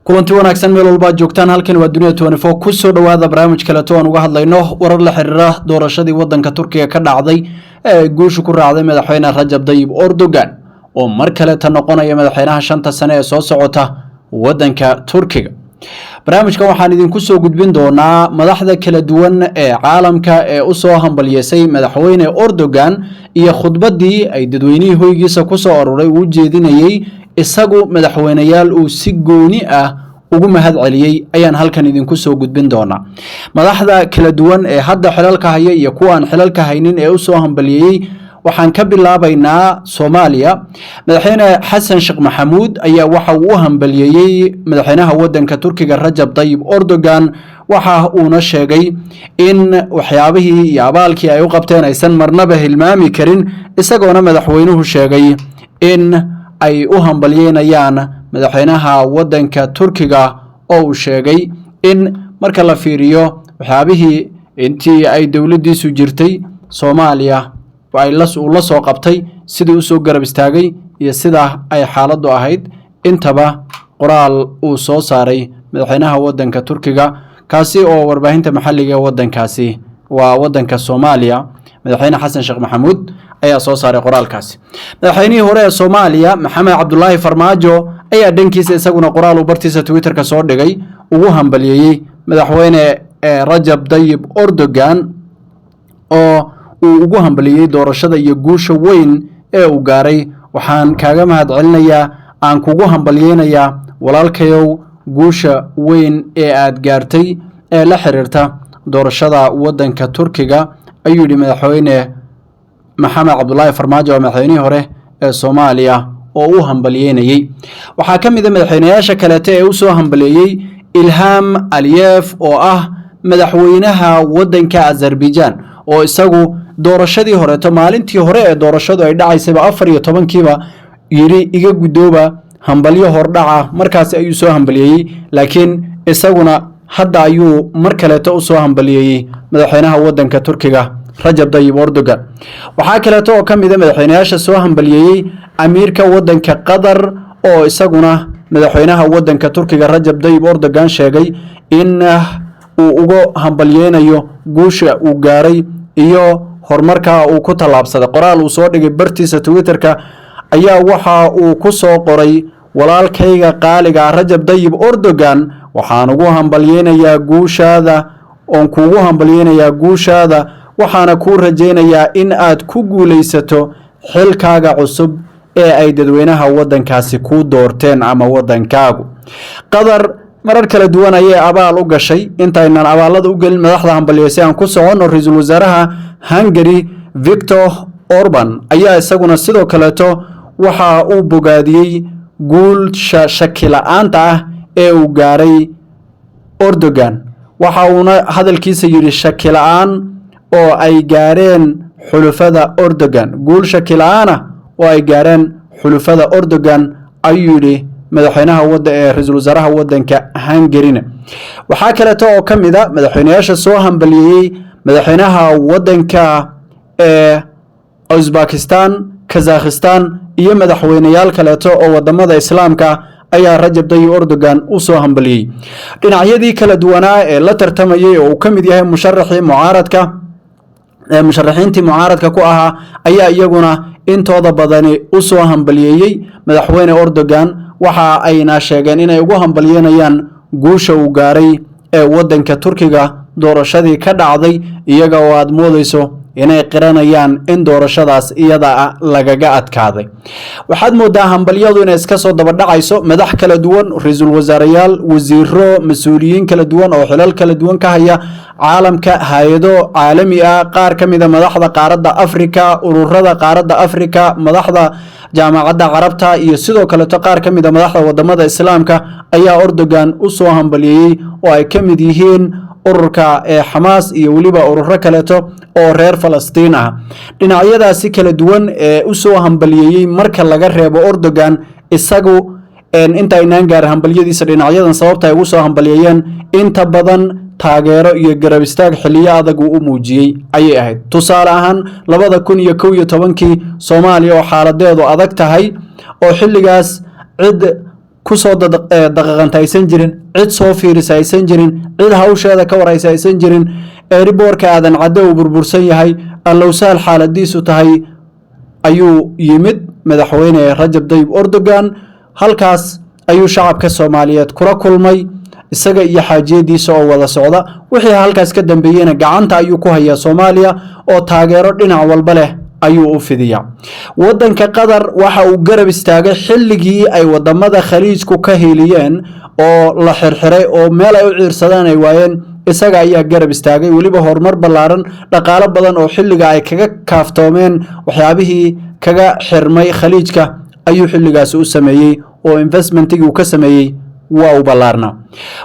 Kulanti wanaagsan meel walbaad joogtaan. Halkan waa Dunia 24. Kusoo dhowaada barnaamij kaleeto aan uga hadlayno warar la xiriira doorashadii wadanka Turkiga ka dhacday ee guusha ku raacday madaxweyne Rajab Dayib Erdogan, oo mar kaleeta noqonaya madaxweynaha 5ta sane ee soo socota wadanka Turkiga. Barnaamijkan waxaan idinku soo gudbin doonaa madaxda kala duwan ee caalamka ee usoo hambalyeysay madaxweyne Erdogan iyo khudbaddii ay dadweynihii hoygiisa kusoo aruuray uu jeedinayey. Isagu madaxweyneyaal uu si gooni ah ugu mahad celiyey ayaan halkan idinku soo gudbin doonaa. Madaxda kala duwan ee hadda xilalka haya iyo kuwa aan xilalka haynin ee usoo hambalyeeyey, waxaan ka bilaabaynaa Soomaaliya. Madaxweyne Xasan Sheekh Maxamuud ayaa waxa uu u hambalyeeyey madaxweynaha wadanka Turkiga, Rajab Dayib Erdogan, waxa uuna sheegay in waxyaabihii iyo abaalkii ay u qabteen aysan marnaba hilmaami karin, isagoona madaxweynuhu sheegay in ay u hambalyeynayaan madaxweynaha wadanka Turkiga, oo uu sheegay in marka la fiiriyo waxyaabihii intii ay dowladdiisu jirtay Soomaaliya uu la soo qabtay, sidii usoo garab istaagay iyo sida ay xaaladdu ahayd intaba. Qoraal uu soo saaray madaxweynaha wadanka Turkiga, kaasi oo warbaahinta maxalliga ee wadankaasi, waa wadanka Soomaaliya, madaxweyne Xasan Sheekh Maxamuud ayaa soo saaray qoraalkaasi. Madaxweynihii hore ee Soomaaliya, Maxamed Cabdulaahi Farmaajo, ayaa dhankiisa isaguna qoraal uu bartiisa Twitterka soo dhigay ugu hambalyeeyey madaxweyne Rajab Dayib Erdogan, oo uu ugu hambaliyey doorashada iyo guusha weyn ee uu gaaray. "Waxaan kaaga mahad celinayaa, aan kugu hambalyeynayaa, walaalkayow, guusha weyn ee aad gaartay ee la xiriirta doorashada waddanka Turkiga," ayuu yidhi madaxweyne Maxamed Cabdulaahi Farmaajo, oo madaxweynihii hore ee Soomaaliya oo u hambalyeynayey. Waxaa ka mid a madaxweynayaasha kaleete ee usoo hambaleeyey Ilham Aliyef, oo ah madaxweynaha waddanka Azerbaijan, oo isagu doorashadii horeeto, maalintii hore ee doorashadu ay dhacaysayba, 14-kiiba yidhi "Iga guddooba hambalyo hordhaca." Markaasi ayuu soo hambaliyeeyey, laakiin isaguna hadda ayuu mar kaleeto usoo hambaliyeeyey madaxweynaha waddanka Turkiga, Rajab Dayib Erdogan. Waxaa kaleeto oo ka mid a madaxweynayaasha soo hambaliyeeyey amiirka waddanka Qatar, oo isaguna madaxweynaha waddanka Turkiga, Rajab Dayib Erdogan, sheegay in uu uga hambalyeynayo guusha uu gaaray iyo horumarka uu ku tallaabsaday. Qoraal uu soo dhigay bartiisa Twitterka ayaa waxa uu ku soo qoray: "Walaalkayga qaaliga Rajab Dayib Erdogan, waxaan ugu hambalyeynayaa guushaada, oon kuugu hambalyeynayaa guushaada, waxaana kuu rajaynayaa in aad ku guulaysato xilkaaga cusub ee ay dadweynaha waddankaasi kuu doorteen ama waddankaagu." Qatar marar kala duwan ayay abaal u gashay. Intaynan abaallada u gelin madaxda hambalyo, si aan ku soconno, ra-iisul wasaaraha Hungary, Victor Orban, ayaa isaguna sidoo kaleeto waxa uu bogaadiyey guulsha shaki la-aanta ah ee uu gaaray Erdogan. Waxa uuna hadalkiisa yidhi: "Shaki la-aan oo ay gaareen xulufada Erdogan, guul shaki la-aanah oo ay gaareen xulufada Erdogan," ayuu yidhi madaxweynaha wada ee ra-iisul wasaaraha wadanka Hungaryna. Waxaa kaleeto oo ka mid a madaxweynayaasha soo hambaliyeeyey madaxweynaha wadanka ee Uzbekistan, Kazakhistan iyo madaxweyneyaal kaleeto oo wadamada Islaamka ayaa Rajab Dayib Erdogan u soo hambaliyey. Dhinacyadii kala duwanaa ee la tartamayay, oo uu ka mid yahay musharaxii mucaaradka, musharaxiintii mucaaradka ku ahaa, ayaa iyaguna intooda badani u soo hambaliyeeyey madaxweyne Erdogan. Waxa ayna sheegeen inay ugu hambalyeynayaan guusha uu gaaray ee waddanka Turkiga doorashadii ka dhacday, iyaga oo aad moodeyso inay qiranayaan in doorashadaas iyada lagaga adkaaday. Waxaad moodaa hambalyadu inay iska soo dabadhacayso. Madax kala duwan, ra-iisul wasaareyaal, wasiiro, mas-uuliyiin kala duwan oo xilal kala duwan ka haya caalamka, hay-ado caalami ah, qaar ka mida madaxda qaaradda Africa, ururada qaaradda Africa, madaxda Jaamacadda Carabta iyo sidoo kaleeto qaar ka mida madaxda wadamada Islaamka ayaa Erdogan u soo hambalyeeyey, oo ay ka mid yihiin ururka ee Xamaas iyo weliba ururo kaleeto oo reer Falastiin ah. Dhinacyadaasi kala duwan ee usoo hambaliyeeyey, marka laga reebo Erdogan isagu, inta aynaan gaarin hambalyadiisa, dhinacyadan sababta ay ugu soo hambaliyeeyeen inta badan taageero iyo garab istaag xiliyo adag uu u muujiyey ayay ahayd. Tusaale ahaan, 2011-kii, Soomaaliya oo xaaladeedu adag tahay, oo xilligaas cid Kusoo daqaqanta aysan jirin, cid soo fiirisa aysan jirin, cid hawsheeda ka waraysa aysan jirin, airportka Aadan Cadde uu burbursan yahay, allowsahal xaaladiisu tahay, ayuu yimid Madaxweyne Rajab Dayib Erdogan. Halkaas ayuu shacabka Soomaaliyeed kula kulmay, isaga iyo xaajiyadiisa oo wada socda. Wixii halkaas ka dambeeyeyna gacanta ayuu ku hayaa Soomaaliya oo taageero dhinac walba leh ayuu u fidiyaa. Wadanka Qatar waxa uu garab istaagay xilligii ay wadamada Khaliijku ka hiiliyeen oo la xirxiray oo meel ay u ciirsadaan ay waayeen. Isaga ayaa garab istaagay, weliba horumar ballaaran, dhaqaalo badan oo xilliga ay kaga kaaftoomeen waxyaabihii kaga xirmay Khaliijka ayuu xilligaasi u sameeyey, oo investmentigii uu ka sameeyey waa u ballaarnaa.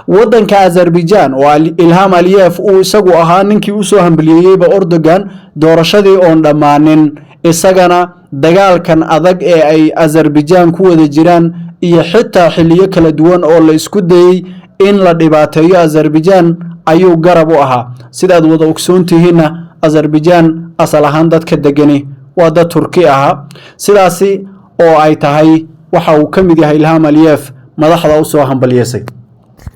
Wadanka Azerbaijan oo Ilham Aliyef uu isagu ahaa ninkii usoo hambalyeeyeyba Erdogan doorashadii oon dhammaanin, isagana dagaalkan adag ee ay Azerbaijan ku wada jiraan iyo xitaa xilliyo kala duwan oo la isku dayey in la dhibaateeyo Azerbaijan ayuu garab u ahaa. Sidaad wada ogsoon tihiinna, Azerbaijan asal ahaan dadka degani waa dad Turki ahaa. Sidaasi oo ay tahay, waxa uu ka mid yahay Ilham Aliyef madaxda usoo hambalyeysay.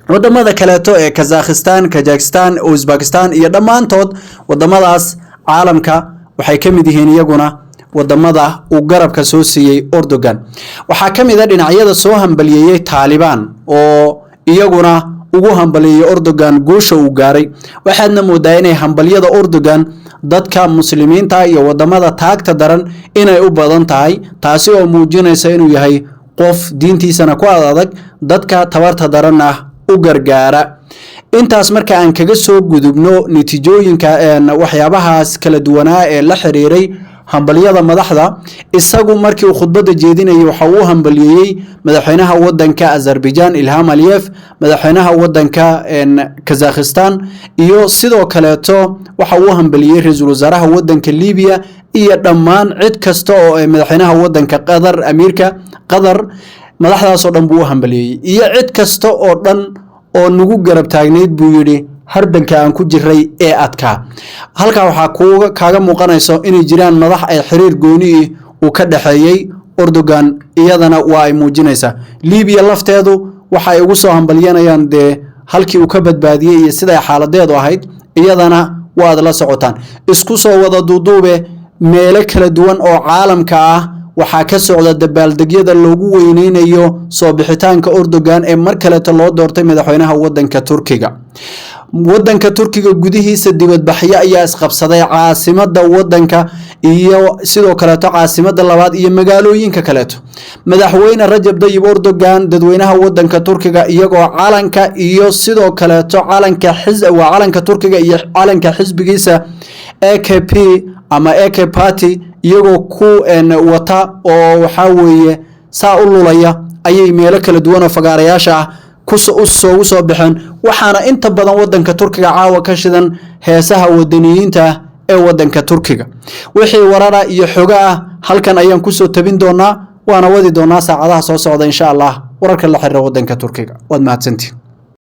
Wadamada kaleeto ee Kazakhistan, Kajakistan, Uzbekistan iyo dhammaantood wadamadaas caalamka waxay ka mid yihiin iyaguna wadamada uu garabka soo siiyey Erdogan. Waxaa ka mid a dhinacyada soo hambalyeeyey Taalibaan oo iyaguna ugu hambalyeeyey Erdogan guusha uu gaaray. Waxaadna moodaa inay hambalyada Erdogan dadka Muslimiinta iyo wadamada taagta daran inay u badan tahay, taasi oo muujinaysa inuu yahay qof diintiisana ku ad adag, dadka tabarta daranna u gargaara. Intaas marka aan kaga soo gudubno natiijooyinka waxyaabahaas kala duwanaa ee la xiriiray hambalyada madaxda, isagu markii uu khudbadda jeedinayay waxa uu u hambalyeeyey madaxweynaha wadanka Azerbaijan Ilham Aliyef, madaxweynaha wadanka Kazakhistan, iyo sidoo kaleeto waxa uu u hambalyeeyey ra-iisul wasaaraha wadanka Libiya iyo dhammaan cid kasta oo madaxweynaha wadanka Qatar, amiirka Qatar. Madaxdaasoo dhan buu u hambalyeeyey iyo cid kasta oo dhan oo nagu garab taagnayd, buu yidhi, hardanka aan ku jiray ee adkaa. Halkaa waxaa kaaga muuqanayso inay jiraan madax ay xiriir gooni uu ka dhexeeyey Erdogan, iyadana waa ay muujinaysaa. Libiya lafteedu waxa ay ugu soo hambalyanayaan dee halkii uu ka badbaadiyey iyo siday xaaladeedu ahayd, iyadana waad la socotaan. Isku soo wada duuduube, meelo kala duwan oo caalamka ah waxaa ka socda dabaaldegyada loogu weyneynayo soo bixitaanka Erdogan ee mar kaleeto loo doortay madaxweynaha wadanka Turkiga. Wadanka Turkiga gudihiisa dibadbaxyo ayaa isqabsaday, caasimada wadanka iyo sidoo kaleeto caasimada labaad iyo magaalooyinka kaleeto. Madaxweyne Rajab Dayib Erdogan, dadweynaha wadanka Turkiga iyagoo calanka iyo sidoo kaleeto calanka, waa calanka Turkiga iyo calanka xisbigiisa AKP ama AK Party, iyagoo ku wata oo waxaa weeye saa u lulaya ayay meelo kala duwan oo fagaarayaasha ah kusoogu soo baxeen. Waxaana inta badan wadanka Turkiga caawa ka shidan heesaha wadaniyiinta ee wadanka Turkiga. Wixii warara iyo xogo ah halkan ayaan kusoo tabin doonaa, waana wadi doonaa saacadaha soo socda, insha Allah, wararka la xiriira wadanka Turkiga. Waad mahadsantiin.